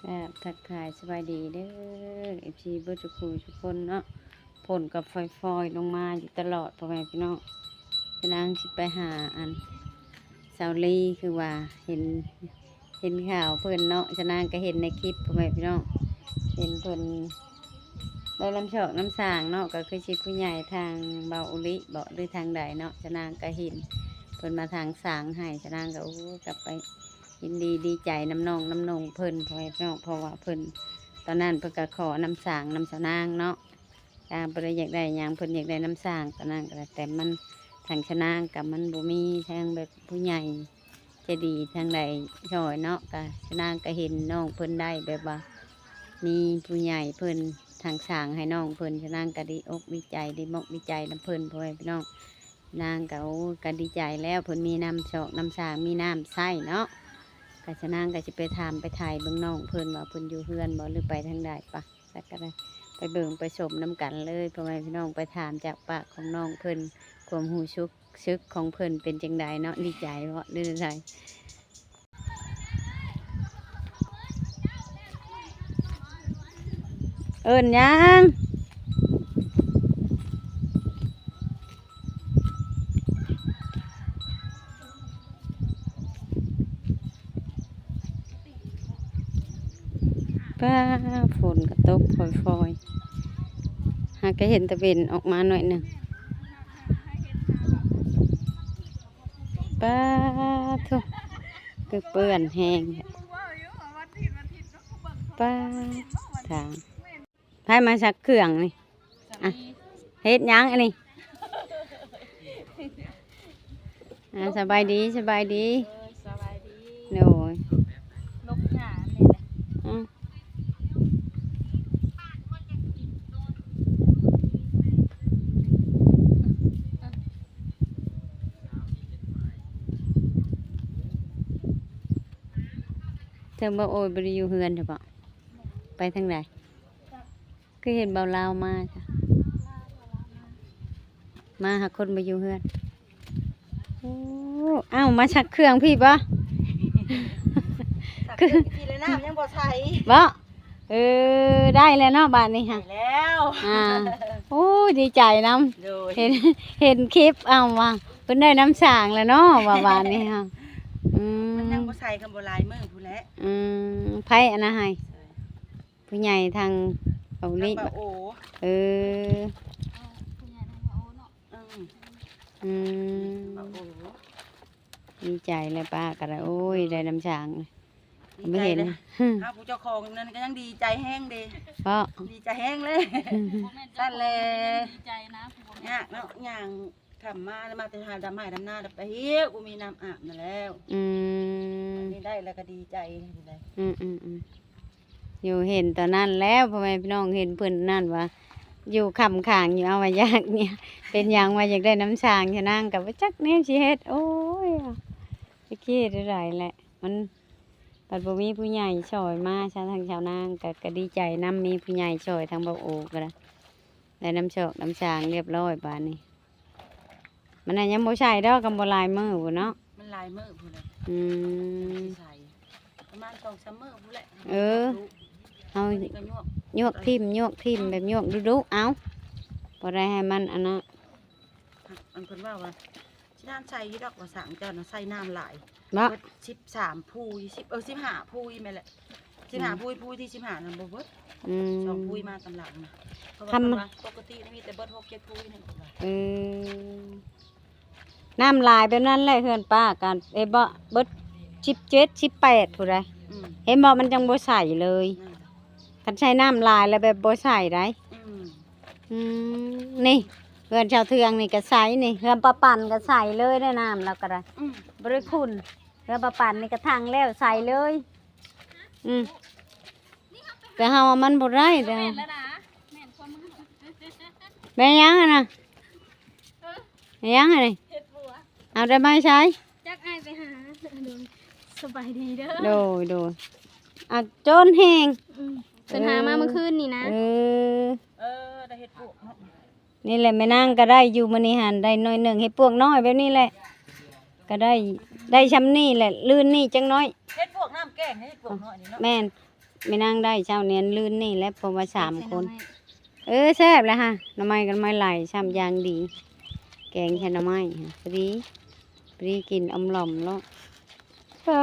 ກາບທັກທາຍສະບາຍດີເດີ ເອັຟຊີ ເບິດທຸກຜູ້ທຸກຄົນເນາະ. ຝົນກໍຝອຍໆລົງມາຢູ່ຕະຫຼອດ ພໍ່ແມ່ພີ່ນ້ອງ. ສະນາງຊິໄປຫາອັນສາວລີ ຄືວ່າເຫັນ ເຫັນຂ່າວເພິ່ນເນາະ, ສະນາງກໍເຫັນໃນຄລິບ ພໍ່ແມ່ພີ່ນ້ອງ, ເຫັນເພິ່ນໄດ້ນຳຊອກນຳສາງເນາະ, ກໍຄືຊິຜູ້ໃຫຍ່ທາງເບົາອຸລິເບາະ ຫຼືທາງໃດເນາະ, ສະນາງກໍເຫັນເພິ່ນມາຖາງສາງໃຫ້, ສະນາງກໍ ໂອ້ ກໍໄປ ຍິນດີດີໃຈນຳນ້ອງນຳນົງເພິ່ນ ພໍ່ແມ່ພີ່ນ້ອງ, ເພາະວ່າເພິ່ນ ຕອນນັ້ນເພິ່ນກໍຂໍນຳສາງນຳສາວນາງເນາະ, ນາງບໍ່ໄດ້ຢາກໄດ້ຫຍັງ, ເພິ່ນຢາກໄດ້ນຳສາງຕອນນັ້ນກໍໄດ້, ແຕ່ມັນ ທາງສາວນາງກໍມັນບໍ່ມີທາງແບບຜູ້ໃຫຍ່ໃຈດີທາງໃດຊ່ອຍເນາະ, ກໍສາວນາງກໍເຫັນນ້ອງເພິ່ນໄດ້ແບບວ່າ ມີຜູ້ໃຫຍ່ເພິ່ນຖາງສາງໃຫ້ນ້ອງເພິ່ນ, ສາວນາງກໍດີອົກດີໃຈ ດີມົກດີໃຈນຳເພິ່ນ ພໍ່ແມ່ພີ່ນ້ອງ. ນາງກໍ ໂອ້ ກໍດີໃຈແລ້ວ ເພິ່ນມີນ້ຳຊອກນ້ຳສາງ ມີນ້ຳໃຊ້ເນາະ, ກໍສະນາງກໍຊິໄປຖາມໄປໄຖ່ເບິ່ງນ້ອງເພິ່ນວ່າເພິ່ນຢູ່ເຮືອນບໍ່ ຫຼືໄປທາງໃດ. ປະ ແລ້ວກໍໄດ້ໄປເບິ່ງໄປຊົມນຳກັນເລີຍ ພໍ່ແມ່ພີ່ນ້ອງ, ໄປຖາມຈາກປາກຂອງນ້ອງເພິ່ນ ຄວາມຮູ້ສຶກ ສຶກຂອງເພິ່ນເປັນຈັ່ງໃດເນາະ, ດີໃຈບໍ່ ຫຼືໃດ? ເອີ້ນຫຍັງ? ປ້າ ຝົນກໍຕົກຝອຍໆ ຫາກະເຫັນຕາເວັນອອກມາໜ້ອຍໜຶ່ງ. ປາໂທ້ ຄືເປື້ອນແຮງແທ້ ປາ ທາງ ໃຜມາຊັກເຄື່ອງນີ້? ອ່ະ ເຮັດຫຍັງອັນນີ້? ອ່າ ສະບາຍດີ ສະບາຍດີ ເອີຍ ສະບາຍດີ ໂດຍ ນົກຫຍ້າອັນນີ້ແຫຼະ ອືມ ເຖິງບໍ່ ໂອ້ຍ ບໍ່ໄດ້ຢູ່ເຮືອນເດບໍ່? ໄປທາງໃດ? ຄືເຫັນເບົາລາວມາຊະ ມາຫາຄົນບໍ່ຢູ່ເຮືອນ. ໂອ້ ອ້າວ ມາຊັກເຄື່ອງພີ້ບໍ? ຊັກເຄື່ອງພີ້ແລ້ວ ນ້ຳຍັງບໍ່ໃສ່ບໍ? ເອີ ໄດ້ແລ້ວເນາະບາດນີ້ຫະ ໄດ້ແລ້ວ ອ່າ ໂອ້ຍ ດີໃຈນຳ ໂດຍ ເຫັນ ເຫັນຄລິບ ອ້າວ ວ່າເພິ່ນໄດ້ນ້ຳສາງແລ້ວເນາະ ວ່າບາດນີ້ຫະ ອືມ ມັນຍັງບໍ່ໃສ່ ຄັນບໍ່ຫຼາຍມື້ພຸ້ນແຫຼະ ອືມ ໃຜອັນນັ້ນໃຫ້? ຜູ້ໃຫຍ່ທາງເກົາຫຼີ ທາງບ່າວໂອ ເອີ ເອີ ຜູ້ໃຫຍ່ທາງບ່າວໂອເນາະ ອືມ ອືມ ບ່າວໂອ ດີໃຈແລ້ວປ້າກໍໄດ້ ໂອ້ຍ ໄດ້ນ້ຳສາງ ດີໃຈແລ້ວ ເຮົາຜູ້ເຈົ້າຂອງນັ້ນກໍຍັງດີໃຈແຮງເດ້ ເພາະ ດີໃຈແຮງເລີຍ ຊັ້ນແຫຼະ ດີໃຈນະ ຍາກເນາະ ຍ່າງ ຄ່ຳມາ ມາແຕ່ຫາດຳໄຮ່ດຳນາ ໄປເຮັດ ບໍ່ມີນ້ຳອາບນັ້ນແລ້ວ ອືມ ນີ້ໄດ້ແລ້ວກໍດີໃຈ ອືມໆໆ ຢູ່ເຫັນຕອນນັ້ນແລ້ວ ພໍ່ແມ່ພີ່ນ້ອງ ເຫັນເພິ່ນນັ້ນວ່າ ຢູ່ຄ້ຳຄ້າງຢູ່ ເອົາວ່າຢາກເນຍ ເປັນຫຍັງວ່າຢາກໄດ້ນ້ຳສາງຊະ ນາງກໍບໍ່ຈັກແນວຊິເຮັດ ໂອ້ຍ ຈັກຊິເຮັດແນວໃດແຫຼະ ມັນບັດບໍ່ມີຜູ້ໃຫຍ່ຊ່ອຍມາຊະ ທາງຊາວນາງກໍ ກໍດີໃຈນຳ ມີຜູ້ໃຫຍ່ຊ່ອຍ ທາງບ່າວໂອກໍໄດ້ ໄດ້ນ້ຳຊອກນ້ຳສາງຮຽບຮ້ອຍບາດນີ້. ມັນນະຍັງບໍ່ໃສ່ດອກ ກໍບໍ່ຫຼາຍມື້ພຸ້ນເນາະ ມັນຫຼາຍມື້ພຸ້ນແຫຼະ ອືມ ຈັ່ງຊິໃສ່ ປະມານສອງສາມມື້ພຸ້ນແຫຼະ ເອີ ເຮົາ ຕົວນີ້ກໍຍວກ ຍວກຖິ້ມ ຍວກຖິ້ມ ແບບຍວກດຸໆ ເອົາ ບໍ່ໄດ້ໃຫ້ມັນອັນນັ້ນ ອັນເພິ່ນເວົ້າວ່າ ຊິນ້ຳໃສ່ຢູ່ດອກວ່າ ສ້າງເຈົ້ານະໃສ່ນ້ຳຫຼາຍ ເນາະ ເບິດສິບສາມພູ ສິບ ເອີ ສິບຫ້າພູແມ່ນແຫຼະ ສິບຫ້າ ອືມ ພູ ພູທີສິບຫ້ານັ້ນບໍ່ເບິດ ອືມ ສອງພູມາຕາມຫຼັງນະ ເພາະວ່າ ຄຳ ເພິ່ນວ່າປົກກະຕິມີແຕ່ເບິດຫົກເຈັດພູນີ້ ເອີ ນ້ຳຫຼາຍແບບນັ້ນແຫຼະ ເຮືອນປ້າກັນ ເອີ ບໍ່ ເບິດສິບເຈັດ ສິບແປດພຸ້ນໃດ ອືມ ເຫັນບໍ່ ມັນຈັ່ງບໍ່ໃສເລີຍ ນັ້ນ ຄັນໃສ່ນ້ຳຫຼາຍແລ້ວແບບບໍ່ໃສໃດ ອືມ ອືມ ນີ້ ເຮືອນຊາວເທືອງນີ້ກໍໃສນີ້ ເຮືອນປ້າປັນກໍໃສເລີຍໄດ໋ ນ້ຳລາວກໍໄດ້ ອືມ ບໍ່ໄດ້ຂຸ່ນ ເຮືອນປ້າປັນນີ້ກໍທັງແລ້ວ ໃສເລີຍ ອືມ ແຕ່ເຮົາວ່າມັນບໍ່ໄດ້ ແຕ່ ແມ່ນແລ້ວນະ ແມ່ນຄວາມ ແມ່ນຫຍັງຫັ້ນນະ? ເອີ ແມ່ນຫຍັງຫັ້ນນີ້? ເຫັດບົວ ເອົາໄດ້ມາໃສ? ຈັກອ້າຍໄປຫາ ໂດຍ ສະບາຍດີເດີ ໂດຍ ໂດຍ ອ່ະ ໂຈນແຮງ ອືມ ເພິ່ນຫາມາ ເອີ ເມື່ອຄືນນີ້ນະ ເອີ ເອີ ໄດ້ເຫັດປວກເນາະ ນີ້ແຫຼະ ແມ່ນາງກໍໄດ້ຢູ່ມື້ນີ້ຫັ້ນ ໄດ້ໜ້ອຍໜຶ່ງ ເຫັດປວກນ້ອຍແບບນີ້ແຫຼະ ກໍໄດ້ ໄດ້ຊ່ຳນີ້ແຫຼະ ລື່ນນີ້ຈັກໜ້ອຍ ເຫັດປວກນ້ຳແກງ ເຫັດປວກນ້ອຍນີ້ເນາະ ແມ່ນ ແມ່ນາງໄດ້ເຊົ້ານີ້ ອັນລື່ນນີ້ແຫຼະ ເພາະວ່າສາມຄົນ. ເອີ ແຊບແຫຼະຮະ ໜໍ່ໄມ້ກັບໜໍ່ໄມ້ໄຫຼຊ້ຳຢ່າງດີ ແກງໃສ່ໜໍ່ໄມ້ ພໍດີ ພໍດີກິນອຳຫຼອມໂລດ. ໂອ້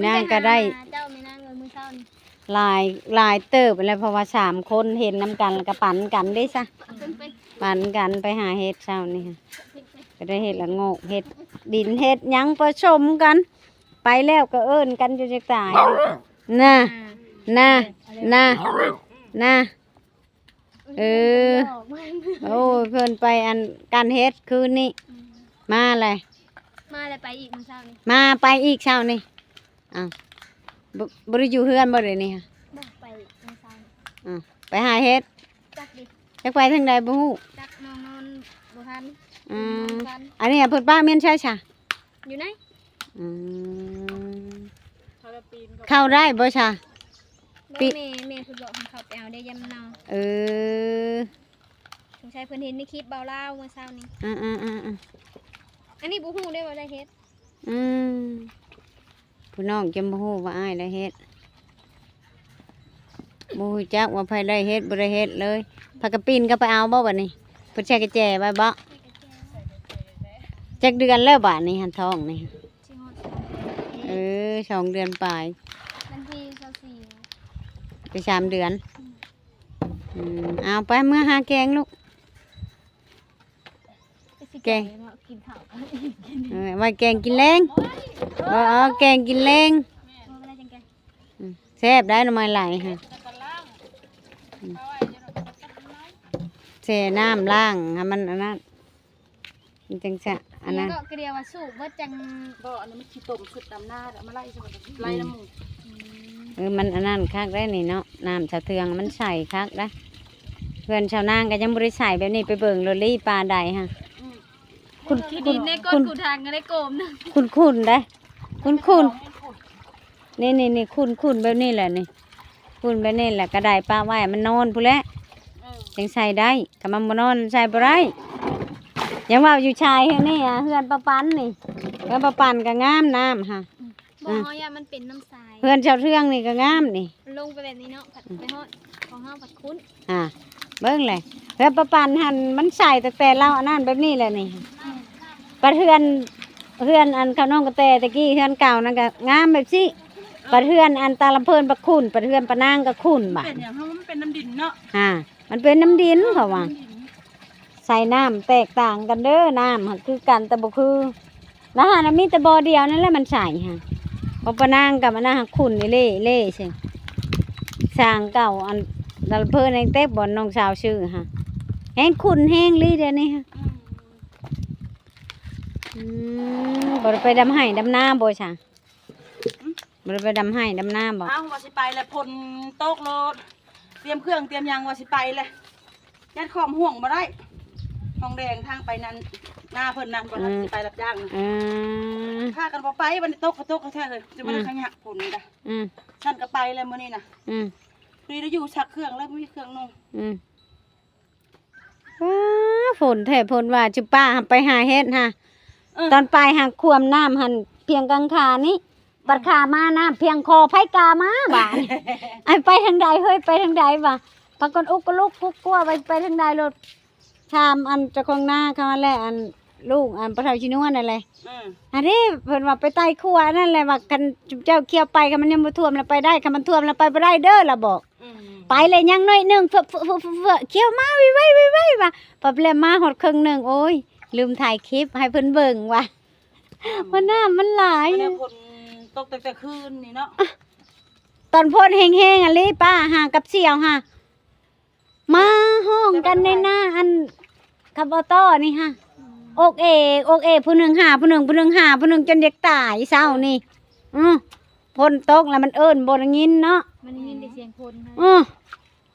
ນາງກໍໄດ້ ເຈົ້າແມ່ນາງເອີຍ ມື້ເຊົ້ານີ້ ຫຼາຍ ຫຼາຍເຕີບແຫຼະ ເພາະວ່າສາມຄົນເຮັດນຳກັນ ແລ້ວກໍປັນກັນເດ້ຊະ ເອົາເທິງໄປ ປັນກັນໄປຫາເຫັດເຊົ້ານີ້ ກໍໄດ້ເຫັດລະໂງກ ເຫັດດິນ ເຫັດຫຍັງປະສົມກັນ ໄປແລ້ວກໍເອີ້ນກັນຢູ່ຈັກຕາຍ. ນະ ນະ ນະ ນະ ເອີ ໂອ້ຍ ເພິ່ນໄປອັນ ການເຮັດຄືນນີ້ ອືມ ມາແຫຼະ ມາແລ້ວໄປອີກມື້ເຊົ້ານີ້ ມາໄປອີກເຊົ້ານີ້. ອ້າວ ບໍ່ ບໍ່ໄດ້ຢູ່ເຮືອນບໍ່ດຽວນີ້? ບໍ່ ໄປມື້ເຊົ້ານີ້ ອ້າວ ໄປຫາເຫັດ ຈັກດິ ຈັກໄປທາງໃດບໍ່ຮູ້ ຈັກ ນ້ອງນອນບໍ່ທັນ ອືມ ນອນບໍ່ທັນ. ອັນນີ້ເພິ່ນປະແມ່ນໃສຊະ? ຢູ່ໃນ ອືມ ເຂົ້າໄດ້ບໍ່ຊະ? ບໍ່ ແມ່ ແມ່ເພິ່ນບອກໃຫ້ເຂົ້າໄປເອົາເດ້ ຢ້ານມັນເນົ່າ. ເອີ ສົງໄສເພິ່ນເຫັນໃນຄລິບເບົາລາວມື້ເຊົ້ານີ້. ອືມໆໆໆ ອັນນີ້ບໍ່ຮູ້ເດ້ວ່າໄດ້ເຮັດ. ອືມ ຜູ້ນ້ອງຈະບໍ່ຮູ້ວ່າອ້າຍໄດ້ເຮັດ ບໍ່ຮູ້ຈັກວ່າໃຜໄດ້ເຮັດ ບໍ່ໄດ້ເຮັດເລີຍ. ພາກັນປີນກໍໄປເອົາບໍ່ບັດນີ້? ເພິ່ນໃສ່ກະແຈໄວ້ບໍ່? ຈັກເດືອນແລ້ວບາດນີ້ຫັ້ນ ທ້ອງນີ້? ຊິຮອດສອງເດືອນ ເອີ ສອງເດືອນປາຍ ວັນທີຊາວສີ່ ໄປສາມເດືອນ. ອືມ ອືມ ເອົາໄປ ເມືອຫາແກງລູກ ແກງ ກິນເຂົ້າ ເອີ ໄວ້ແກງກິນແລງ ບໍ່ ເອົາແກງກິນແລງ. ອືມ ແຊບໄດ໋ ໜໍ່ໄມ້ໄຫຼຮະ ອືມ ແຊ່ນ້ຳລ້າງໃຫ້ມັນອັນນັ້ນ ມັນຈັ່ງຊະ ອັນນັ້ນ ກະດຽວວ່າສູບເບິດຈັ່ງ ບໍ່ ອັນນັ້ນມັນຂີ້ຕົມຂຶ້ນຕາມໜ້າ ເອົາມາໄລ່ຊະ ໄລ່ນຳໝູ່. ອືມ ເອີ ມັນອັນນັ້ນຄັກໄດ໋ນີ້ເນາະ ນ້ຳສະເທືອງມັນໃສຄັກໄດ໋. ເຮືອນຊາວນາງກໍຍັງບໍ່ໄດ້ໃສແບບນີ້ ໄປເບິ່ງໂລດລີ ປານໃດຮະ. ອືມ ຂຸ້ນ ຂຸ້ນ ຂຸ້ນ ຂຸ້ນ ຂຸ້ນທາງກໍໄດ້ໂກມໜຶ່ງ ຂຸ້ນໆໄດ໋ ຂຸ້ນໆ. ນີ້ໆໆ ຂຸ້ນໆແບບນີ້ແຫຼະນີ້ ຂຸ້ນແບບນີ້ແຫຼະ ກະໄດ້ປະໄວ້ໃຫ້ມັນນອນພຸ້ນແຫຼະ ເອີ ຈັ່ງໃສ່ໄດ້ ຄັນມັນບໍ່ນອນໃສ່ບໍ່ໄດ້. ຍັງເວົ້າຢູ່ຊາຍເຮືອນນີ້ ເຮືອນປ້າປັນນີ້ ເຮືອນປ້າປັນກໍງາມ ນ້ຳຫະ ອືມ ບໍ່ ເຮົາຢ້ານມັນເປັນນ້ຳຊາຍ. ເຮືອນຊາວເທືອງນີ້ກໍງາມນີ້ ລົງໄປແບບນີ້ເນາະ ພັດ ອືມ ໄປຮອດຂອງເຮົາພັດຂຸ້ນ. ອ່າ ເບິ່ງແຫຼະ ເຮືອນປ້າປັນຫັ້ນມັນໃສຕັ້ງແຕ່ລາວອັນນັ້ນແບບນີ້ແຫຼະນີ້. ອືມ ບັດເຮືອນ ເຮືອນອັນຂະນ້ອງກະແຕຕະກີ້ ເຮືອນເກົ່ານັ້ນກໍງາມແບບຊີ້. ເອີ ບັດເຮືອນອັນຕາລຳເພີນບັດຂຸ້ນ ບັດເຮືອນປ້ານາງກໍຂຸ້ນບາດ. ເປັນຫຍັງ? ເພາະວ່າມັນເປັນນ້ຳດິນເນາະ. ອ່າ ມັນເປັນນ້ຳດິນ ເພາະວ່າ ເປັນນ້ຳດິນ ໃສ່ນ້ຳແຕກຕ່າງກັນເດີ ນ້ຳຫາກຄືກັນແຕ່ບໍ່ຄື. ລະຫັ້ນນະ ມີແຕ່ບໍ່ດຽວນັ້ນແຫຼະມັນໃສຫະ ຂອງປ້ານາງກັບອັນນັ້ນຫາກຂຸ້ນອີ່ເລ່ເລ່ເຊ. ສ້າງເກົ່າອັນລຳເພີນແຮງແຕກ ບ່ອນນ້ອງສາວຊື້ຫະ ແຮງຂຸ້ນແຮງລີດຽວນີ້ຫະ. ອືມ ອືມ ບໍ່ໄດ້ໄປດຳໄຮ່ດຳນາບໍ່ຊະ? ຫື? ບໍ່ໄດ້ໄປດຳໄຮ່ດຳນາບໍ່? ອ້າວ ວ່າຊິໄປແລ້ວ ຝົນຕົກໂລດ ຕຽມເຄື່ອງຕຽມຫຍັງວ່າຊິໄປແລ້ວ ຍັດຂອມຫ່ວງບໍ່ໄດ້ ຫ້ອງແດງທາງໄປນັ້ນ ນາເພິ່ນນັ້ນ ບໍ່ທັນ ອືມ ຊິໄປຮັບຈ້າງນະ. ອືມ ພາກັນບໍ່ໄປ ບັດນີ້ຕົກກໍຕົກແທ້ໆເລີຍ ຈະບໍ່ໄດ້ ອືມ ຂະຫຍະຝົນນີ້ດະ. ອືມ ຊັ້ນກໍໄປແລ້ວມື້ນີ້ນະ. ອືມ ນີ້ໄດ້ຢູ່ຊັກເຄື່ອງແລ້ວ ບໍ່ມີເຄື່ອງນຸ່ງ. ອືມ ວ້າ ຝົນແທ້ຝົນວ່າ ຈຸປ້າຫາໄປຫາເຫັດຫາ ເອີ ຕອນໄປຫາຂວມນ້ຳຫັ້ນພຽງກາງຂານີ້ ບັດຂາມານ້ຳພຽງຄໍ ໃຜກາມາບາດນີ້. ໄອ້ ໄປທາງໃດເຮີ້ຍ ໄປທາງໃດວະ ພາກັນອຸກກະລຸກກຸກກົວໄປ ໄປທາງໃດໂລດ. ຖາມອັນເຈົ້າຂອງນາເຂົາຫັ້ນແຫຼະ ອັນລູກອັນພໍ່ເຖົ້າຊິນວນນັ້ນແຫຼະ. ອືມ ອັນນີ້ເພິ່ນວ່າໄປໃຕ້ຂົວອັນນັ້ນແຫຼະ ວ່າຄັນເຈົ້າຂ້ຽວໄປ ຄັນມັນຍັງບໍ່ຖ້ວມລະໄປໄດ້ ຄັນມັນຖ້ວມລະໄປບໍ່ໄດ້ເດີ ລະບອກ. ອືມ ໄປແລ້ວຍັງໜ້ອຍໜຶ່ງ ເຟືອ ເຟືອ ເຟືອ ເຟືອ ຂ້ຽວມາ ວິໄວ ວິໄວ ວ່າ ປັບແລ້ວມາຮອດເຄິ່ງໜຶ່ງ ໂອ້ຍ ລືມຖ່າຍຄລິບໃຫ້ເພິ່ນເບິ່ງວ່າ ອືມ ວ່ານ້ຳມັນຫຼາຍ. ແລ້ວຝົນຕົກຕັ້ງແຕ່ຄືນນີ້ເນາະ ຕອນຝົນແຮງໆ ອີ່ຫຼີ ປ້າຫາກັບສ່ຽວຫາ ມາຮ້ອງກັນໃນໜ້າອັນ ຄຳບໍ່ຕໍ່ນີ້ຫະ ອືມ ໂອກເອກ ໂອກເອກ ຜູ້ໜຶ່ງຫາຜູ້ໜຶ່ງ ຜູ້ໜຶ່ງຫາຜູ້ໜຶ່ງ ຈົນຢາກຕາຍເຊົ້ານີ້. ອື ຝົນຕົກແລ້ວມັນເອີ້ນບໍ່ໄດ້ຍິນເນາະ ມັນໄດ້ຍິນແຕ່ສຽງຝົນ. ອື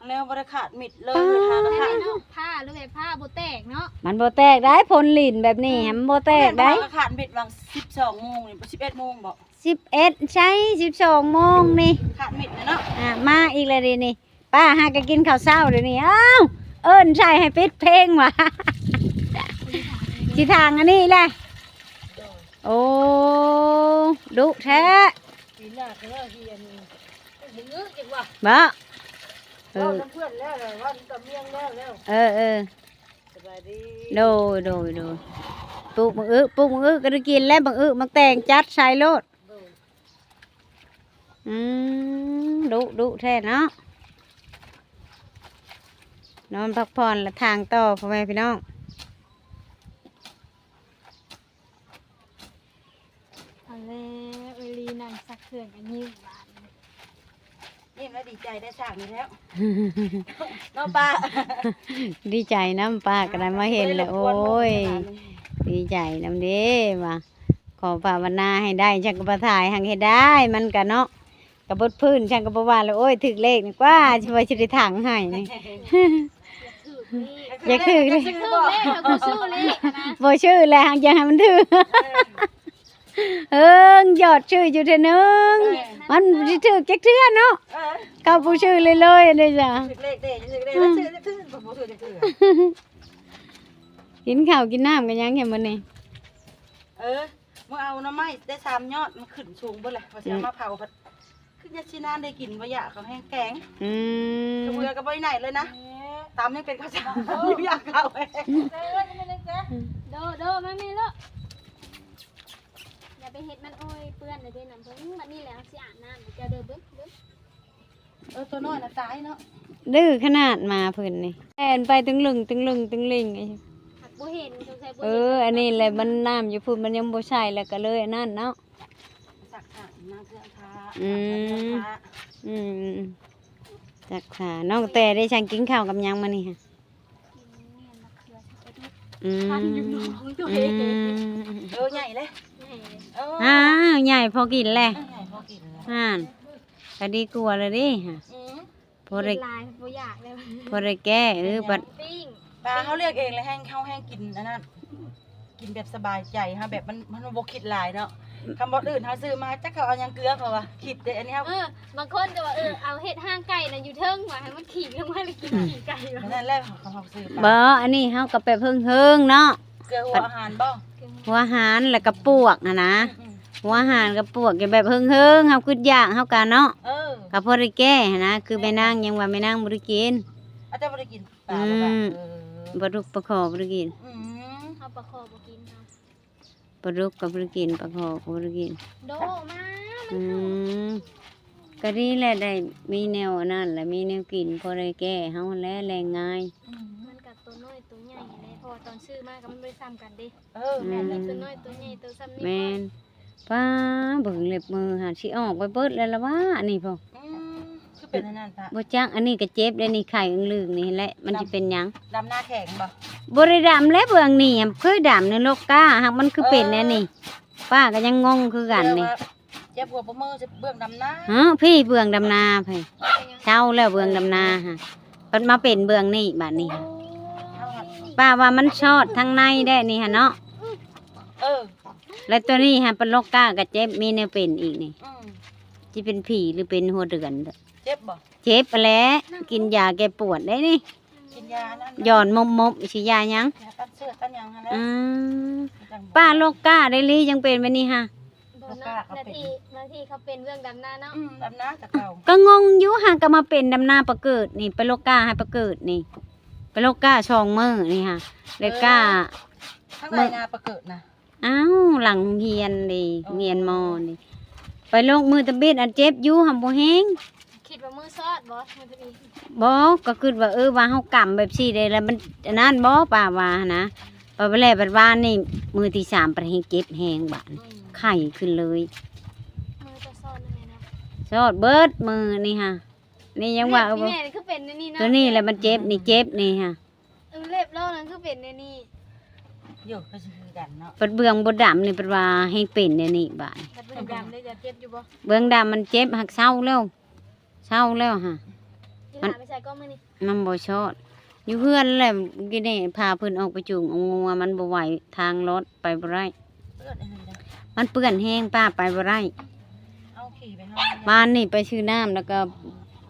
ແລ້ວບໍ່ໄດ້ຂາດມິດເລີຍ. ປ້າ ຫາກໍຂາດ ເນາະ ຜ້າຫຼືແບບຜ້າບໍ່ແຕກເນາະ ມັນບໍ່ແຕກໄດ໋ ຝົນລິນແບບນີ້ ອືມ ມັນບໍ່ແຕກໄດ໋. ຂາດມິດຫວ່າງສິບສອງໂມງນີ້ ສິບເອັດໂມງບໍ? ສິບເອັດ ໃຊ່ ສິບສອງໂມງນີ້ ຂາດມິດເນາະ. ອ່າ ມາອີກແລ້ວເດນີ້ ປ້າຫາກໍກິນເຂົ້າເຊົ້າດຽວນີ້. ອ້າວ ເອີ້ນໃສ່ໃຫ້ປິດເພງຫວາ ຊິທາງອັນນີ້ແຫຼະ. ໂອ້ ດຸແທ້ ປີໜ້າກໍເລີຍທີ່ອັນ ມື້ຈັກວ່າ ບໍ່ ເອີ ເວົ້ານຳເພື່ອນແລ້ວ ເວົ້ານຳຕາມຽງແລ້ວ ແລ້ວ ເອີ ເອີ ສະບາຍດີ ໂດຍ ໂດຍ ໂດຍ ປູກບັກອຶ ປູກບັກອຶກໍໄດ້ກິນແລ້ວ ບັກອຶ ໝາກແຕງ ຈັດໃສ່ໂລດ ໂດຍ ອືມ ດຸ ດຸແທ້ເນາະ ນອນພັກຜ່ອນລະທາງຕໍ່ ພໍ່ແມ່ພີ່ນ້ອງ. ເອົາແລ້ວ ເອື້ອຍລີນັ່ງຊັກເຄື່ອງກໍຍິ້ວບາດນີ້ ຍິ້ມແລ້ວດີໃຈໄດ້ສາກນີ້ແລ້ວ ເນາະປ້າ ດີໃຈນຳ ປ້າກໍໄດ້ມາເຫັນແລ້ວ ໂອ້ຍ ດີໃຈນຳເດ້ວ່າ ຂໍພາວະນາໃຫ້ໄດ້ ຈັ່ງກໍບໍ່ຖ່າຍ ຫັງເຮັດໄດ້ ມັນກະເນາະ ກະບົດພື້ນ ຊັ້ນກໍບໍ່ວ່າແລ້ວ ໂອ້ຍ ຖືກເລກນີ້ກວ່າ ຊິວ່າຊິໄດ້ຖັງໃຫ້ນີ້ ຢາກຖືກເລກ ຢາກຖືກເລກ ຢາກຖືກເລກ ບໍ່ຊື້ເລກຫັ້ນນະ ບໍ່ຊື້ແລ້ວ ຍັງຢາກໃຫ້ມັນຖືກ ເອີ ເຮີ້ງ ຢອດຊື້ຢູ່ເທື່ອໜຶ່ງ ເອີ ມັນບໍ່ໄດ້ຖືກຈັກເທື່ອເນາະ ເອີ ເຂົາບໍ່ຊື້ເລີຍໆ ອັນນີ້ຈ້ະ ຖືກເລກເດ້ ຖືກເລກ ອືມ ແລ້ວຊື້ຈັກເທື່ອ ບໍ່ຖືກຈັກເທື່ອ ກິນເຂົ້າກິນນ້ຳກັນຍັງແຄ່ມື້ນີ້ ເອີ ມື້ເອົາໜໍ່ໄມ້ໄດ້ສາມຍອດ ມັນຂຶ້ນສູງເບິດແຫຼະ ວ່າຊິເອົາມາເຜົາ ອືມ ພັດຄືຍາຊິນານໄດ້ກິນບໍ່ຢາກ ເຂົາແຮງແກງ ອືມ ເບື່ອກໍບໍ່ໄດ້ໄຫນເລີຍນະ ຕຳຍັງເປັນເຂົາສານຢູ່ ຢາກເຂົ້າແຮງ ໂດ ໂດ ມາແມ່ລູກ ຢ່າໄປເຮັດມັນ ໂອ້ຍ ເປື້ອນເດ້ນ້ຳເພິ່ນ ບັດນີ້ແຫຼະເຮົາຊິອາບນ້ຳໃຫ້ເຈົ້າເດີ ເບິ່ງ ເບິ່ງ ເອີ ຕົວນ້ອຍນະຕາຍເນາະ ດື້ຂະໜາດໝາເພິ່ນນີ້ ແລ່ນໄປຕຶງລຶງ ຕຶງລຶງ ຕຶງລິງ ບໍ່ເຫັນ ສົງໄສບໍ່ເຫັນ ເອີ ອັນນີ້ແຫຼະ ມັນນ້ຳຢູ່ພຸ້ນ ມັນຍັງບໍ່ໃສ່ ແລ້ວກໍເລີຍອັນນັ້ນເນາະ ຊັກຜ້າ ນັ່ງເຄື່ອງຜ້າ ອືມ ອືມ ຊັກຜ້າ ນ້ອງແຕ່ໄດ້ ຊ່າງກິນເຂົ້າກັບຫຍັງມື້ນີ້ຫະ? ອືມ ພັນຢູ່ໜອງຕົວເອງ ອືມ ເອີ ໃຫຍ່ເລີຍ ໃຫຍ່ເລີຍ ເອີ ອ້າວ ໃຫຍ່ພໍກິນແຫຼະ ເອີ ໃຫຍ່ພໍກິນແຫຼະ ຫັ້ນ ກະດີກວ່າແລ້ວເດ້ ອືມ ພໍໄດ້ ກິນຫຼາຍບໍ່ຢາກແລ້ວ ພໍໄດ້ແກ້ ເອີ ບັດ ປີ້ງ ປາເຮົາເລືອກເອງແລ້ວ ແຮງ ເຮົາແຮງກິນອັນນັ້ນ ກິນແບບສະບາຍໃຈ ເຮົາແບບມັນ ມັນບໍ່ຄິດຫຼາຍເນາະ ຄຳບໍ່ອື່ນເຮົາຊື້ມາ ຈັກເຂົາເອົາຫຍັງເກືອ ເຂົາວ່າຄິດເດ້ ອັນນີ້ເຮົາ ເອີ ບາງຄົນກໍວ່າ ເອີ ເອົາເຮັດຮ່າງໄກ່ນະຢູ່ເທິງວ່າ ໃຫ້ມັນຂີງລົງມາແລ້ວກິນຂີ້ໄກ່ ນັ້ນແຫຼະ ເຮົາເອົາຊື້ໄປ ບໍ່ ອັນນີ້ເຮົາກໍແບບເຮິງໆເນາະ ເກືອຫົວອາຫານບໍ່? ຫົວອາຫານ ແລ້ວກໍປວກຫັ້ນນະ ອືມໆ ຫົວອາຫານກັບປວກ ແບບເຮິງໆ ເຮົາຄິດຢາກເຮົາກະເນາະ ເອີ ກໍພໍໄດ້ແກ້ຫັ້ນນະ ຄືແມ່ນາງຍັງວ່າແມ່ນາງບໍ່ໄດ້ກິນ ອາດຈະບໍ່ໄດ້ກິນ ປາບໍ່ ອືມ ເອີ ປາດຸກປາຄໍ່ບໍ່ໄດ້ກິນ ອືມ ເຮົາປາຄໍ່ບໍ່ກິນເຮົາ ປາດຸກກໍບໍ່ໄດ້ກິນ ປາຄໍ່ກໍບໍ່ໄດ້ກິນ ໂດມາ ມັນ ອື ເຂົ້າ ມ ກໍດີແຫຼະ ໄດ້ມີແນວອັນນັ້ນແຫຼະ ມີແນວກິນ ພໍໄດ້ແກ້ເຮົາຫັ້ນແຫຼະ ແລງງາຍ ອືມ ມັນກໍຕົວນ້ອຍຕົວໃຫຍ່ແຫຼະ ເພາະວ່າຕອນຊື້ມາກໍມັນບໍ່ໄດ້ສ່ຳກັນເດ້ ເອີ ແມ່ນແຫຼະ ອືມ ຕົວນ້ອຍຕົວໃຫຍ່ ຕົວສ່ຳນີ້ ແມ່ນ ປ້າ ເບິ່ງເລັບມືຫັ້ນ ຊິອອກໄປເບິດແລ້ວລະຫວາ ອັນນີ້ພຸ້ນ ອືມ ຄືເປັນອັນນັ້ນປະ ບໍ່ຈັກ ອັນນີ້ກໍເຈັບເດ້ນີ້ ໄຂ່ອຶ່ງລຶ່ງນີ້ແຫຼະ ມັນຊິເປັນຫຍັງ ດຳໜ້າແຂງບໍ່? ບໍ່ໄດ້ດຳແຫຼະ ເບື້ອງນີ້ ເຄີຍດຳໃນໂລກກ້າ ຫາກມັນຄືເປັນແນວນີ້ ເອີ ປ້າກໍຍັງງົງຄືກັນນີ້ ເຈົ້າວ່າເຈັບຫົວປະມື ເບື້ອງດຳໜ້າ ເອີ ພີ້ເບື້ອງດຳໜ້າພີ້ ເຊົາແລ້ວເບື້ອງດຳໜ້າຫະ ເອີ ເພິ່ນມາເປັນເບື້ອງນີ້ບາດນີ້ ປ້າວ່າມັນຊອດທາງໃນແດ່ນີ້ຫະເນາະ ເອີ ແລ້ວຕົວນີ້ຫະ ປະໂລກກ້າກໍເຈັບ ມີແນວເປັນອີກນີ້ ອືມ ຊິເປັນຜີຫຼືເປັນຫົວເດືອນ ເຈັບບໍ່? ເຈັບຫັ້ນແຫຼະ ກິນຢາແກ້ປວດໄດ໋ນີ້ ກິນຢາອັນນັ້ນ ຢອນມົບໆ ຊິຢາຫຍັງ? ຢາຕ້ານເຊື້ອຕ້ານຫຍັງຫັ້ນແຫຼະ ອືມ ປ້າໂລກກ້າໄດ໋ລີ ຍັງເປັນແບບນີ້ຫະ ໂລກກ້າກໍເປັນ ບາງທີ ບາງທີເຂົາເປັນເບື້ອງດຳໜ້າເນາະ ອືມ ດຳໜ້າແຕ່ເກົ່າ ກໍງົງຢູ່ຫາ ກໍມາເປັນດຳໜ້າປະເກີດນີ້ ໄປໂລກກ້າໃຫ້ປະເກີດນີ້ ໄປໂລກກ້າສອງມື້ນີ້ຫະ ເອີ ໂລກກ້າ ທາງໃດນາປະເກີດນະ? ອ້າວ ຫຼັງໂຮງຮຽນເດ້ ໂອ້ ໂຮງຮຽນມໍນີ້ ໄປໂລກມື້ຕະບິດ ອັນເຈັບຢູ່ຫຳບໍ່ແຮງ ຄິດວ່າມືຊອດບໍ່? ມື້ຕະບິດ ບໍ່ ກໍຄິດວ່າ ເອີ ວ່າເຮົາກຳແບບຊີ້ເດ້ ແລ້ວມັນອັນນັ້ນບໍ່ ປ້າວ່າຫັ້ນນະ ປາໄປແລ້ວ ບັດວານນີ້ ມື້ທີສາມ ບັດແຮງເຈັບແຮງບາດ ອືມ ໄຂ້ຂຶ້ນເລີຍ ມືກໍຊອດແລ້ວແມ່ເນາະ ຊອດເບິດມື້ນີ້ຫະ ນີ້ຍັງວ່າ ເລັບ ເອີ ແມ່ຄືເປັນແນວນີ້ເນາະ ຕົວນີ້ແຫຼະມັນເຈັບ ນີ້ເຈັບນີ້ຫະ ເອີ ເລັບລາວນັ້ນຄືເປັນແນວນີ້ ຢູ່ ກໍຄືກັນເນາະ ບັດເບື້ອງບໍ່ດຳນີ້ ເພິ່ນວ່າໃຫ້ເປັນແນວນີ້ບາດ ບັດເບື້ອງດຳເດ້ ຢາກເຈັບຢູ່ບໍ່? ເບື້ອງດຳມັນເຈັບ ຫາກເຊົາແລ້ວ ເຊົາແລ້ວຫະ ມັນ ໄປໃສກໍມື້ນີ້ ມັນບໍ່ຊອດ ຢູ່ເຮືອນແຫຼະ ກີ້ນີ້ພາເພິ່ນອອກໄປຈູງເອົາງົວ ມັນບໍ່ໄຫວ ທາງລອດໄປບໍ່ໄດ້ ເປື້ອນອີ່ຫຼີເດ້ ມັນເປື້ອນແຮງ ປ້າໄປບໍ່ໄດ້ ເຮົາຂີ່ໄປເຮົາ ວານນີ້ໄປຊື້ນ້ຳ ແລ້ວກໍ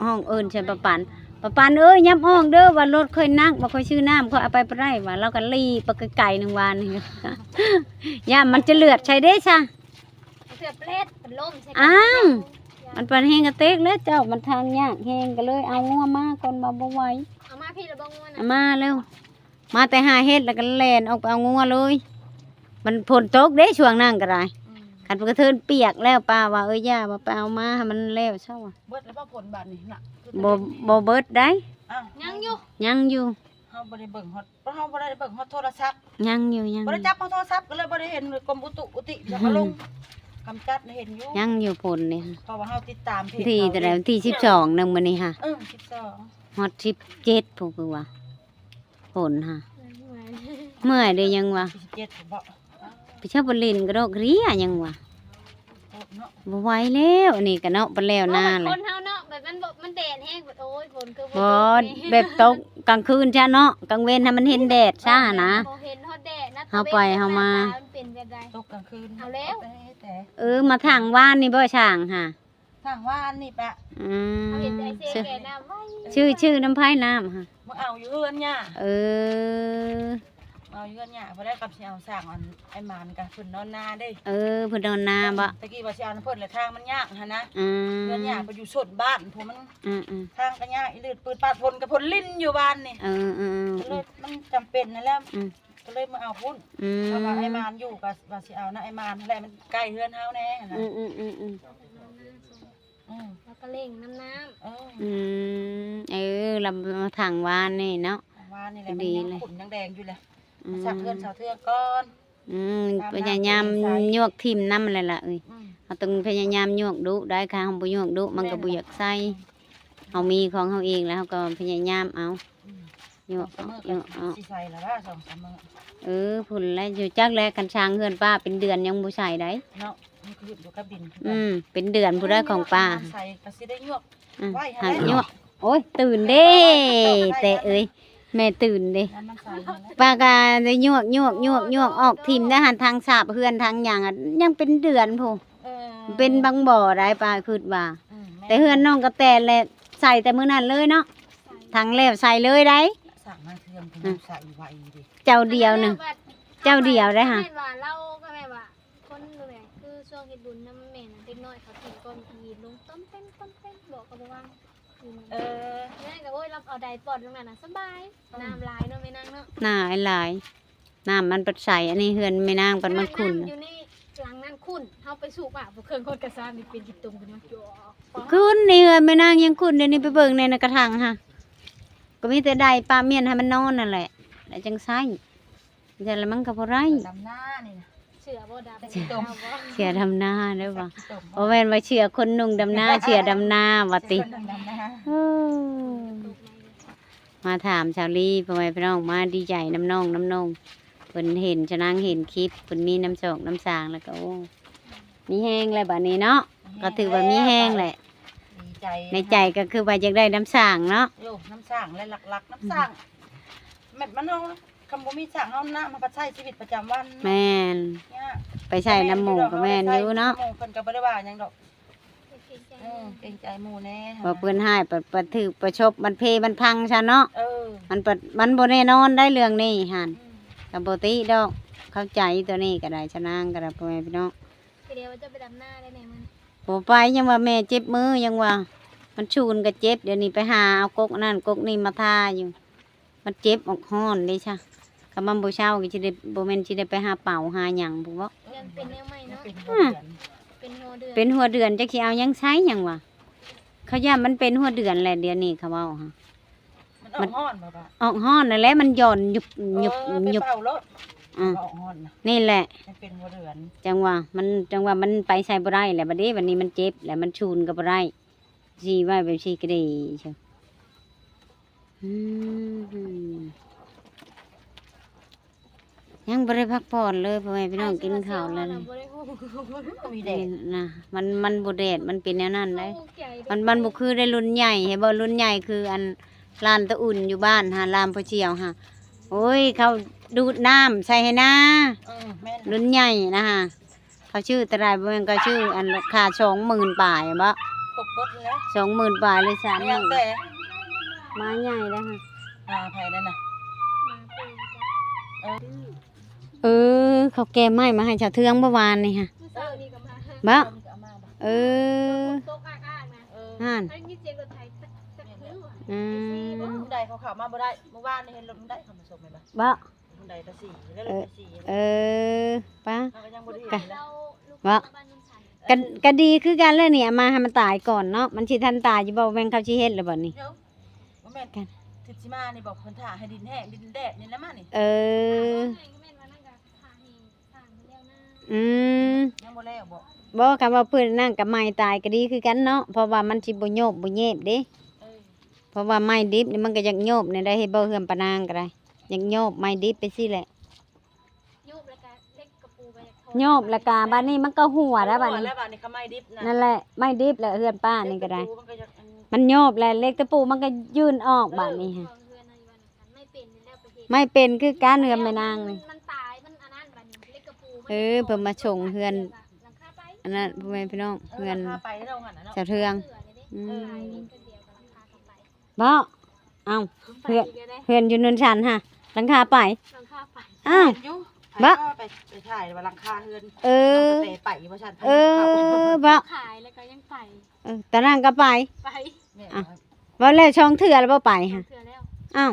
ຮ້ອງເອີ້ນໃສ່ປ້າປັນ ປ້າປັນເອີຍ ຢ່າອອກເດີ ວ່າລົດຂ້ອຍໜັກ ວ່າຂ້ອຍຊື້ນ້ຳ ຂ້ອຍເອົາໄປບໍ່ໄດ້ ວ່າລາວກໍຫຼີ້ໄປໄກໆ ໜຶ່ງວານນີ້ ຢ້ານມັນຈະເລືອດໃສ່ເດ້ຊະ ເສືອເປລັດ ເປັນລົມໃສ່ ອ້າວ ມັນປານແຮງກະເຕັກແລ້ວເຈົ້າ ມັນທາງຍາກແຮງ ກະເລີຍເອົາງົວມາກ່ອນວ່າບໍ່ໄຫວ. ເອົາມາພີ້ລະບໍ່ງົວນະ? ເອົາມາແລ້ວ ມາແຕ່ຫາເຫັດ ແລ້ວກະແລ່ນອອກໄປເອົາງົວເລີຍ. ມັນຝົນຕົກເດ້ຊ່ວງນັ້ນກະໄດ້. ອືມ ຄັນກະເທີນປຽກແລ້ວ ປ້າວ່າ ເອີຍ ຢ່າວ່າ ໄປເອົາມາໃຫ້ມັນແລ້ວຊະວ່າ. ເບິດແລ້ວບໍ່? ຝົນບາດນີ້ນະ ບໍ່ ບໍ່ເບິດໄດ໋. ອ້າວ ຍັງຢູ່ ຍັງຢູ່. ເຮົາບໍ່ໄດ້ເບິ່ງຮອດ ເພາະເຮົາບໍ່ໄດ້ເບິ່ງຮອດໂທລະສັບ. ຍັງຢູ່ ຍັງ ບໍ່ໄດ້ຈັບເອົາໂທລະສັບ ກະເລີຍບໍ່ໄດ້ເຫັນ ກົມອຸຕຸ ອຸຕິ ລະກະລົງກຳຈັດ ເຫັນຢູ່. ຍັງຢູ່ຝົນນີ້ ເພາະວ່າເຮົາຕິດຕາມເພຈ ວັນທີເທົ່າໃດ? ວັນທີສິບສອງ ໜຶ່ງມື້ນີ້ຫະ. ເອີ ສິບສອງ ຮອດສິບເຈັດ ພຸ້ນຄືວ່າ ຝົນຫະ. ເມື່ອຍ ເມື່ອຍເດ້ ຍັງວ່າ ສິບເຈັດ ບໍ່? ໄປເຈົ້າບໍ່ຫຼິ້ນກະດອກເຣຍ ຍັງວ່າ ບໍ່ໄຫວແລ້ວ ອັນນີ້ກະເນາະ ບໍ່ແລ້ວນາແລ້ວ. ຄົນເຮົາເນາະ ແບບມັນບໍ່ ມັນແດດແຮງ ໂອ້ຍ ຝົນຄືບໍ່ ແບບຕົກກາງຄືນຊະເນາະ ກາງເວັນໃຫ້ມັນເຫັນແດດຊະຫັ້ນນະ. ບໍ່ເຫັນຮອດແດດນະ ເຮົາໄປເຮົາມາ ຕາເວັນຕາເວັນມັນເປັນແບບໃດ? ຕົກກາງຄືນ ເອົາແລ້ວ. ເອີ ມາທາງວານນີ້ບໍ່ຊ່າງຫະ? ທາງວານນີ້ປະ. ອືມ ເຮົາເຫັນໄອ້ເຊແກ່ນ້ຳໄວ້. ຊື່ ຊື່ນຳໃຜນ້ຳຫະ? ມາເອົາຢູ່ເຮືອນຍ່າ. ເອີ ເອົາຢູ່ເຮືອນຍ່າ ບໍ່ໄດ້ກັບຊິເອົາສ້າງ ອັນ ໄອ້ໝານກະເພິ່ນນອນນາເດ້. ເອີ ເພິ່ນນອນນາບໍ່? ຕະກີ້ວ່າຊິເອົານຳເພິ່ນ ແລະທາງມັນຍາກຫັ້ນນະ. ອືມ ເຮືອນຍ່າໄປຢູ່ຊົນບ້ານພຸ້ນ ມັນ ອືມໆ ທາງກະຍາກອີ່ລືດ ປືດປາດ ຝົນກະຝົນ ຫຼິ້ນຢູ່ບ້ານນີ້. ເອີໆໆ ກະເລີຍມັນຈຳເປັນຫັ້ນແຫຼະ. ອືມ ກະເລີຍມາເອົາພຸ້ນ. ອືມ ເພາະວ່າໄອ້ໝານຢູ່ ກະວ່າຊິເອົານຳໄອ້ໝານຫັ້ນແຫຼະ ມັນໃກ້ເຮືອນເຮົາແດ່ຫັ້ນນະ. ອືມໆໆ ອືມ ແລ້ວກະເລັ່ງນຳນ້ຳ. ເອີ ອືມ ເອີ ລະມາທາງວານນີ້ເນາະ ທາງວານນີ້ແຫຼະ ມັນຍັງຂຸ້ນຍັງແດງຢູ່ແຫຼະ. ອືມ ມາຊັກເຮືອນຊາວເທືອກ່ອນ. ອືມ ພະຍາຍາມຍົວກຖິ້ມນຳຫັ້ນແຫຼະເອີຍ. ອືມ ເຮົາຕ້ອງພະຍາຍາມຍົວກດຸໄດ໋ ຄັນເຮົາບໍ່ຍົວກດຸ ມັນກະບໍ່ຢາກໃສ່. ເຮົາມີຂອງເຮົາເອງແລ້ວ ເຮົາກະພະຍາຍາມເອົາ. ອືມ ຍົວກອອກ ຍົວກອອກ ຊິໃສ່ລະວ່າ ສອງສາມມື້. ເອີ ພຸ້ນແຫຼະ ຢູ່ຈັກແຫຼະ ຄັນຊ່າງເຮືອນປ້າເປັນເດືອນຍັງບໍ່ໃສ່ໄດ໋ເນາະ. ມັນຄືຢູ່ກັບດິນ. ອືມ ເປັນເດືອນພຸ້ນໄດ໋ຂອງປ້າ. ໃສ່ກະຊິໄດ້ຍົວກ ອືມ ໄວ້ຫັ້ນແຫຼະ ຍົວກ. ໂອ້ຍ ຕື່ນເດ້ ແຕ່ເອີຍ ແມ່ຕື່ນເດ້. ປ້າກະໄດ້ຍົວກ ຍົວກ ຍົວກ ຍົວກອອກຖິ້ມໄດ້ຫັ້ນ ທັງສາບເຮືອນທັງຫຍັງ ຍັງເປັນເດືອນພຸ້ນ. ເອີ ເປັນບາງບໍ່ໄດ໋ ປ້າຄິດວ່າ. ອືມ ແມ່ນ ແຕ່ເຮືອນນ້ອງກະແຕແຫຼະ ໃສ່ແຕ່ມື້ນັ້ນເລີຍເນາະ. ທັງແລ້ວໃສ່ເລີຍໄດ໋. ສ້າງມາເທື່ອ ອືມ ໃສ່ໄວເດ້ ເຈົ້າດຽວໜຶ່ງ ເຈົ້າດຽວໄດ້ຫະ. ແມ່ນວ່າລາວກະແມ່ນວ່າ ຄົນແບບຄືຊ່ວງເຮັດບຸນນຳແມ່ນະ ເດັກນ້ອຍເຂົາຖິ້ມກ້ອນອີລົງ ຕ້ອມແປ້ນ ຕ້ອມແປ້ນ ເບາະກະບໍ່ວ່າງ. ເອີ ແມ່ກະ ໂອ້ຍ ລາວເອົາໄດປອດລົງນັ້ນນະ ສະບາຍ. ອືມ ນ້ຳຫຼາຍເນາະແມ່ນາງເນາະ. ນ້ຳຫຼາຍ ນ້ຳມັນປັດໃສ ອັນນີ້ເຮືອນແມ່ນາງປັດມັນຂຸ້ນ. ຢູ່ໃນຫຼັງນັ້ນຂຸ້ນ ເຮົາໄປສູບອາບເຄື່ອງຄົນກະຊານນີ້ ເປັນຂີ້ຕົມຂຶ້ນມາ. ຂຸ້ນ ນີ້ເຮືອນແມ່ນາງຍັງຂຸ້ນ ດຽວນີ້ໄປເບິ່ງແດ່ໃນກະຖັງຫະ ກະມີແຕ່ໄດ້ປະມ້ຽນໃຫ້ມັນນອນຫັ້ນແຫຼະ ແລ້ວຈັ່ງໃຊ້. ຈັ່ງຊັ້ນລະມັນກະບໍ່ໄດ້. ດຳນານີ້ນະ ເສື້ອບໍ່ດຳ ເສື້ອດຳນາເດີບໍ່? ບໍ່ແມ່ນວ່າເສື້ອຄົນນຸ່ງດຳນາ ເສື້ອດຳນາວ່າຕິ. ເສື້ອຄົນນຸ່ງດຳນາ. ໂອ້ ມາຖາມສາວລີ ພໍ່ແມ່ພີ່ນ້ອງ ມາດີໃຈນຳນ້ອງນຳນ້ອງ ເພິ່ນເຫັນຊະນາງເຫັນຄລິບ ເພິ່ນມີນ້ຳຊອກນ້ຳສາງ ແລ້ວກະ ໂອ້ ມີແຮງແລ້ວບາດນີ້ເນາະ. ກະຖືວ່າມີແຮງແຫຼະ ດີໃຈ. ໃນໃຈກະຄືວ່າຢາກໄດ້ນ້ຳສ້າງເນາະ. ໂຍ ນ້ຳສ້າງແຫຼະ ຫຼັກໆ ນ້ຳສ້າງ. ແມ່ນມັນເຮົາ ຄັນບໍ່ມີສ້າງເຮົາ ນ້ຳເຮົາໄປໃຊ້ຊີວິດປະຈຳວັນ. ແມ່ນ ຍາກ. ໄປໃຊ້ນຳໝູ່ກະແມ່ນຢູ່ເນາະ. ເພິ່ນກະບໍ່ໄດ້ວ່າຫຍັງດອກ. ເອີ ເກງໃຈໝູ່ແດ່. ວ່າເພິ່ນຮ້າຍ ປະ ປະຖືກປະສົບ ມັນເພມັນພັງຊະເນາະ. ເອີ ມັນປະ ມັນບໍ່ແນ່ນອນໄດ໋ເລື່ອງນີ້ຫັ້ນ. ອືມ ກະບໍ່ຕິດອກ ເຂົ້າໃຈໂຕນີ້ກະໄດ້ ຊະນາງກະໄດ້ ພໍ່ແມ່ພີ່ນ້ອງ. ຄືດຽວວ່າຈະໄປດຳນາໄດ້ແດ່ມື້ນີ້. ບໍ່ໄປ ຍັງວ່າແມ່ເຈັບມື ຍັງວ່າມັນຊູນກະເຈັບ. ດຽວນີ້ໄປຫາເອົາກົກອັນນັ້ນກົກນີ້ມາທາຢູ່ ມັນເຈັບອອກຮ້ອນເດ້ຊະ. ຄັນມັນບໍ່ເຊົາກະຊິໄດ້ ບໍ່ແມ່ນຊິໄດ້ໄປຫາເປົາຫາຫຍັງພຸ້ນເບາະ. ຍັງເປັນແນວໃໝ່ເນາະ. ອືມ ເປັນຫົວເດືອນ ເປັນຫົວເດືອນ ຈັກຊິເອົາຫຍັງໃສ່ ຍັງວ່າ ເຂົາຢ້ານມັນເປັນຫົວເດືອນແຫຼະ ດຽວນີ້ເຂົາເວົ້າຫະ. ມັນອອກຮ້ອນບໍ່ປະ? ອອກຮ້ອນຫັ້ນແຫຼະ ມັນຢ່ອນຍຸບຍຸບຍຸບ. ເອີ ອືມ ອອກຮ້ອນນະ ນີ້ແຫຼະ ມັນເປັນຫົວເດືອນ. ຈັ່ງວ່າມັນ ຈັ່ງວ່າມັນໄປໃສບໍ່ໄດ້ແຫຼະ ບາດນີ້ ບາດນີ້ມັນເຈັບແລ້ວ ມັນຊູນກະບໍ່ໄດ້ ຊິໄວ້ແບບຊີ້ກະດີ. ອືມ ຍັງບໍ່ໄດ້ພັກຜ່ອນເລີຍ ພໍ່ແມ່ພີ່ນ້ອງ. ກິນເຂົ້າແລ້ວ ບໍ່ໄດ້ ມີແດດນະ ມັນ ມັນບໍ່ແດດ ມັນເປັນແນວນັ້ນເດ້. ມັນ ມັນບໍ່ຄືໄດ້ລຸ້ນໃຫຍ່ ເຫັນບໍ່? ລຸ້ນໃຫຍ່ຄືອັນຫຼານຕາອຸ່ນຢູ່ບ້ານຫະ ຫຼານພໍ່ສ່ຽວຫະ. ໂອ້ຍ ເຂົາດູດນ້ຳໃສ່ໄຮ່ນາ. ເອີ ແມ່ນ ລຸ້ນໃຫຍ່ນະຫະ. ເຂົາຊື້ຕະຫຼາດ ບໍ່ແມ່ນ ເຂົາຊື້ອັນລາຄາສອງໝື່ນປາຍບໍ? ຄົບໝົດແລ້ວ ສອງໝື່ນປາຍ ຫຼື ສາມໝື່ນ. ແຕ່ ມາໃຫຍ່ເດ້ຫະ. ມາໃຜນັ້ນນະ? ເອີ ເອີ ເຂົາແກມໄມ້ມາໃຫ້ຊາວເທືອງເມື່ອວານນີ້ຫະ. ເອີ ບະ ເອົາມາບະ? ເອີ ຝົນຕົກອາກໆນະ ເອີ ຫັ້ນ ໄດ້ຍິນສຽງລົດໄຖຕັກໆ ແມ່ນແຫຼະ ອືມ ຜູ້ໃດເຂົາເຂົ້າມາບໍ່ໄດ້ ມື້ວານນີ້ເຫັນລົດຜູ້ໃດເຂົ້າມາສົ່ງແມ່ນບໍ່? ບໍ່ ຜູ້ໃດຕາສີ ແລ້ວລົດຕາສີ ເອີ ປະ ເຮົາກໍຍັງບໍ່ໄດ້ເຫັນນະ ບໍ່ ກະ ກະດີຄືກັນແຫຼະນີ້ ເອົາມາໃຫ້ມັນຕາຍກ່ອນເນາະ ມັນຊິທັນຕາຍຢູ່ບໍ່? ແມ່ນເຂົາຊິເຮັດແລ້ວບັດນີ້ ບໍ່ແມ່ນ ກະ ທິດຊິມານີ້ບໍ່ ເພິ່ນຖ້າໃຫ້ດິນແຫ້ງ ດິນແດດນີ້ແຫຼະມານີ້ ເອີ ອືມ ຍັງບໍ່ແລ້ວບໍ່? ບໍ່ ຄຳວ່າເພິ່ນນັ້ນກະໄມ້ຕາຍກະດີຄືກັນເນາະ ເພາະວ່າມັນຊິບໍ່ໂຍບບໍ່ແຍບເດ້ ເອີ ເພາະວ່າໄມ້ດິບນີ້ມັນກະຢາກໂຍບແນວໃດ ເຫັນບໍ່? ເຮືອນປານາງກະໄດ້ ຢາກໂຍບໄມ້ດິບໄປຊີ້ແຫຼະ ໂຍບແລ້ວກະເຫຼັກກະປູກະຢາກຖອນ ໂຍບແລ້ວກະບາດນີ້ມັນກະຮົ່ວແລ້ວບາດນີ້ ຫັ້ນແຫຼະ ໄມ້ດິບແຫຼະເຮືອນປ້ານີ້ກະໄດ້ ມັນໂຍບແລ້ວ ເຫຼັກຕະປູມັນກະຍື່ນອອກບາດນີ້ ເອີ ຫັ້ນ ໄມ້ເປັນຄືກັນເຮືອນແມ່ນາງນີ້ ມັນຕາຍ ມັນອັນນັ້ນບາດນີ້ ເຫຼັກກະປູມັນ ເອີ ເພິ່ນມາສົ່ງເຮືອນອັນນັ້ນ ພໍ່ແມ່ພີ່ນ້ອງ ເຮືອນສາວເທືອງ ອືມ ບໍ່ ເອົ້າ ເຮືອນ ເຮືອນຢູ່ເນີນຊັນຫະ ຫຼັງຄາໄປ ຫຼັງຄາໄປ ອ້າວ ບໍ່ ໄປ ໄປຖ່າຍວ່າຫຼັງຄາເຮືອນ ເອີ ໄປວ່າຊັ້ນ ເອີ ບໍ່ ຂາຍແລ້ວກໍຍັງໄປ ເອີ ຕອນນັ້ນກໍໄປ ໄປ ອ້າວ ເວົ້າແລ້ວສອງເທື່ອແລ້ວບໍ່ໄປຫະ ສອງເທື່ອແລ້ວ ອ້າວ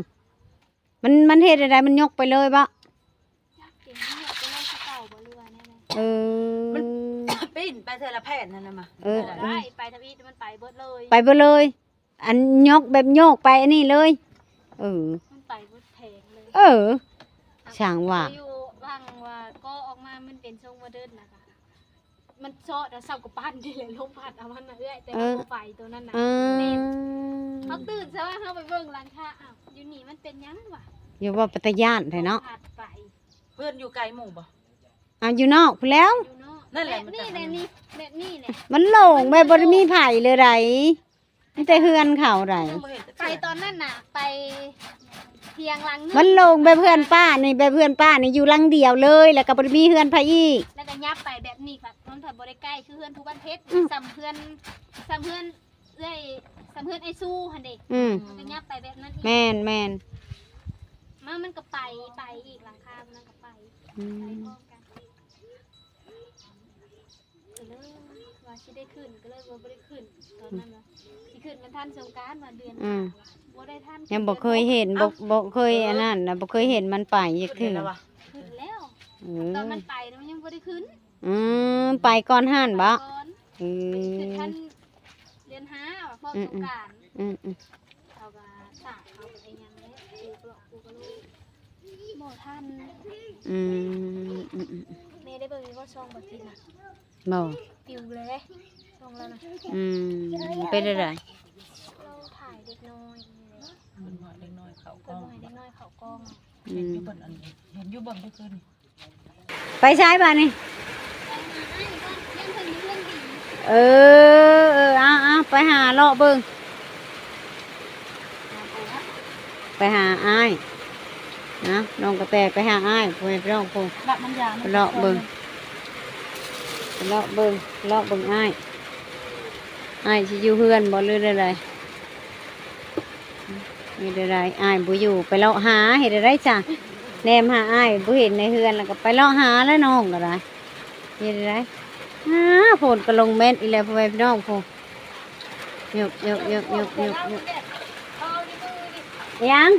ມັນ ມັນເຮັດແນວໃດ ມັນຍົກໄປເລີຍບໍ່? ຈັກ ເປັນມັນຍົກໄປເລີຍຄືເກົ່າບໍ່ ຫຼືວ່າແນວໃດ? ເອີ ມັນ ປີນໄປເທື່ອລະແຜ່ນຫັ້ນນະມະ ເອີ ໄດ້ ໄປທຳອິດມັນໄປເບິດເລີຍ ໄປເບິດເລີຍ ອັນຍົກແບບໂຍກໄປອັນນີ້ເລີຍ ເອີ ມັນໄປເບິດແຜງເລີຍ ເອີ ຊ່າງວ່າ ຢູ່ຫວ່າງວ່າກໍອອກມາມັນເປັນຊົງໂມເດີນນະ ມັນເຊາະແລ້ວເສົາກະປັ່ນນີ້ແຫຼະ ລົມພັດເອົາມັນນະເອື້ອຍ ແຕ່ ເອີ ເຮົາບໍ່ໄປໂຕນັ້ນນະ ອືມ ແມ່ນ ເຮົາຕື່ນຊະວ່າ ເຮົາໄປເບິ່ງຫຼັງຄາ ອ້າວ ຢູ່ນີ້ມັນເປັນຫຍັງຫວາ ຢູ່ວ່າເປັນຕາຢ້ານແທ້ເນາະ ລົມພັດໄປ ເຮືອນຢູ່ໄກໝູ່ບໍ່? ອ່າ ຢູ່ນອກພຸ້ນແລ້ວ ຢູ່ນອກ ນັ້ນແຫຼະ ແບບນີ້ແຫຼະ ນີ້ ແບບນີ້ແຫຼະ ມັນໂລ່ງແບບບໍ່ໄດ້ມີໃຜເລີຍໃດ ມີແຕ່ເຮືອນເຂົາໃດ ໄປຕອນນັ້ນນະ ໄປທຽງຫຼັງໜຶ່ງ ມັນໂລ່ງແບບເຮືອນປ້ານີ້ ແບບເຮືອນປ້ານີ້ຢູ່ຫຼັງດຽວເລີຍ ແລ້ວກໍບໍ່ໄດ້ມີເຮືອນໃຜອີກ ແລ້ວກໍຫຍັບໄປແບບນີ້ ມັນພັດບໍ່ໄດ້ໃກ້ຄືເຮືອນພູບ້ານເພັດ ອືມ ສ່ຳເຮືອນ ສ່ຳເຮືອນເອື້ອຍ ສ່ຳເຮືອນອ້າຍຊູຫັ້ນເດ ອືມ ມັນກໍຫຍັບໄປແບບນັ້ນອີກ ແມ່ນໆ ມາ ມັນກໍໄປ ໄປອີກ ຫຼັງຄາມັນກໍໄປ ອືມ ໄປພ້ອມກັນ ກໍເລີຍວ່າຊິໄດ້ຂຶ້ນ ກໍເລີຍວ່າບໍ່ໄດ້ຂຶ້ນ ຕອນນັ້ນວ່າຊິຂຶ້ນມັນທັນສົງການວ່າເດືອນ ອືມ ບໍ່ໄດ້ທັນ ຍັງບໍ່ເຄີຍເຫັນ ບໍ່ ບໍ່ເຄີຍອັນນັ້ນນະ ບໍ່ເຄີຍເຫັນມັນໄປຈັກເທື່ອ ຂຶ້ນແລ້ວ ເອີ ຕອນມັນໄປນະ ມັນຍັງບໍ່ໄດ້ຂຶ້ນ ອືມ ໄປກ່ອນຫັ້ນບໍ? ໄປກ່ອນ ອືມ ໄປຂຶ້ນທັນເດືອນຫ້າວ່າພ້ອມ ອືມ ສົງການ ອືມໆ ເຂົາກໍຕາກເຂົາກໍໄດ້ຫຍັງແລ້ວ ປູກະຫຼອກປູກະໂຫຼ ບໍ່ທັນ ອືມ ອືມໆ ແມ່ໄດ້ເບິ່ງຢູ່ບໍ່ ຊ່ອງບໍ່ຈິດນະ? ບໍ່ ປິວເລີຍເດ້ ຊ່ອງລາວນະ ອືມ ເປັນໄດ້ໃດ? ລາວຖ່າຍເດັກນ້ອຍນີ້ແຫຼະ ເພິ່ນວ່າເດັກນ້ອຍເຂົ້າກ້ອງ ເພິ່ນວ່າເດັກນ້ອຍເຂົ້າກ້ອງ ອືມ ເຫັນຢູ່ເບິ່ງ ເຫັນຢູ່ເບິ່ງເມື່ອຄືນນີ້ ໄປໃສບາດນີ້? ເອີ ເອີ ເອົາ ເອົາ ໄປຫາເລາະເບິ່ງ ໄປຫາອ້າຍນະ ນ້ອງກະແຕໄປຫາອ້າຍ ພໍ່ແມ່ພີ່ນ້ອງ ໄປເລາະເບິ່ງ ໄປເລາະເບິ່ງ ເລາະເບິ່ງອ້າຍ ອ້າຍຊິຢູ່ເຮືອນບໍ່ ຫຼືແນວໃດ? ເຮັດແນວໃດ ອ້າຍບໍ່ຢູ່ ໄປເລາະຫາ ເຮັດແນວໃດຊະ ແນມຫາອ້າຍບໍ່ເຫັນໃນເຮືອນ ແລ້ວກໍໄປເລາະຫາແລ້ວ ນ້ອງກໍໄດ້ ເຮັດແນວໃດ ອ້າ ຝົນກໍລົງແມ່ນອີກແລ້ວ ພໍ່ແມ່ພີ່ນ້ອງ ໂພ ຍົກໆໆໆໆ ອີຫຍັງ?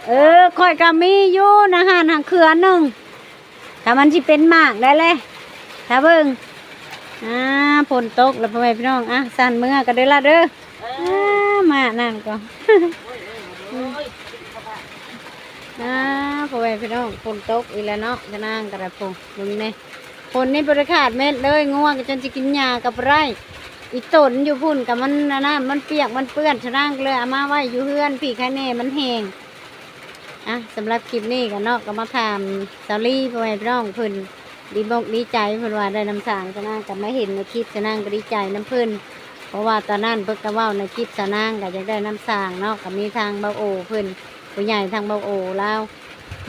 ເອີ ຂ້ອຍກໍມີຢູ່ໃນຫັ້ນ ຫາງເຄືອໜຶ່ງ ຖ້າມັນຊິເປັນໝາກໄດ້ແຫຼະ ຖ້າເບິ່ງ ອ່າ ຝົນຕົກແລ້ວ ພໍ່ແມ່ພີ່ນ້ອງ ອ່ະ ຊັ້ນເມືອກໍເດີລະເດີ ເອີ ອ່າ ມານັ້ນກໍ ອ່າ ພໍ່ແມ່ພີ່ນ້ອງ ຝົນຕົກອີກແລ້ວເນາະ ຊະນາງກໍໄດ້ ໂພ ເບິ່ງແດ່ ຝົນນີ້ບໍ່ໄດ້ຂາດເມັດເລີຍ ງົວກໍຈົນຊິກິນຫຍ້າກໍບໍ່ໄດ້ ອີຕົນຢູ່ພຸ້ນກໍມັນອັນນັ້ນ ມັນປຽກ ມັນເປື້ອນ ຊະນາງກໍເລີຍເອົາມາໄວ້ຢູ່ເຮືອນ ພີ້ຄາຍແນ່ ມັນແຫ້ງ. ອ່ະ ສຳລັບຄລິບນີ້ກໍເນາະ ກໍມາຖາມສາວລີ ພໍ່ແມ່ພີ່ນ້ອງເພິ່ນດີມົກດີໃຈ ເພິ່ນວ່າໄດ້ນ້ຳສ້າງຊະນາງ ກໍມາເຫັນໃນຄລິບຊະນາງກໍດີໃຈນຳເພິ່ນ ເພາະວ່າຕອນນັ້ນເພິ່ນກໍເວົ້າໃນຄລິບຊະນາງ ກໍຢາກໄດ້ນ້ຳສ້າງເນາະ ກໍມີທາງເບົາໂອເພິ່ນ ຜູ້ໃຫຍ່ທາງເບົາໂອລາວ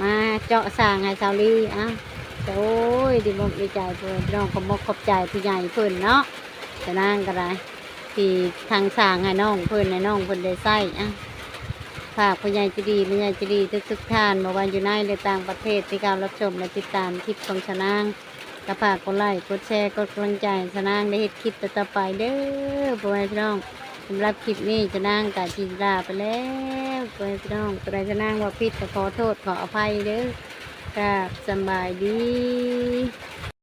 ມາເຈາະສ້າງໃຫ້ສາວລີ ອ່ະ ໂອ້ຍ ດີມົກດີໃຈ ພໍ່ແມ່ພີ່ນ້ອງ ຂອບມົກຂອບໃຈຜູ້ໃຫຍ່ເພິ່ນເນາະ ຊະນາງກໍໄດ້ ທີ່ທາງສ້າງໃຫ້ນ້ອງເພິ່ນ ໃຫ້ນ້ອງເພິ່ນໄດ້ໃຊ້ ອ່ະ ຝາກຜູ້ໃຫຍ່ໃຈດີ ແມ່ໃຫຍ່ໃຈດີທຸກໆທ່ານ ບໍ່ວ່າຢູ່ໃນ ຫຼື ຕ່າງປະເທດ ທີ່ເຂົ້າຮັບຊົມ ແລະ ຕິດຕາມຄລິບຂອງຊະນາງ ກໍຝາກກົດໄລ້ ກົດແຊ ກົດກຳລັງໃຈໃຫ້ສານາງໄດ້ເຮັດຄລິບຕໍ່ໆໄປເດີ ພໍ່ແມ່ພີ່ນ້ອງ. ສຳລັບຄລິບນີ້ສານາງກໍຊິລາໄປແລ້ວ ພໍ່ແມ່ພີ່ນ້ອງ. ໂຕໃດສານາງເວົ້າຜິດກໍຂໍໂທດຂໍອະໄພເດີ. ກາບສຳບາຍດີ.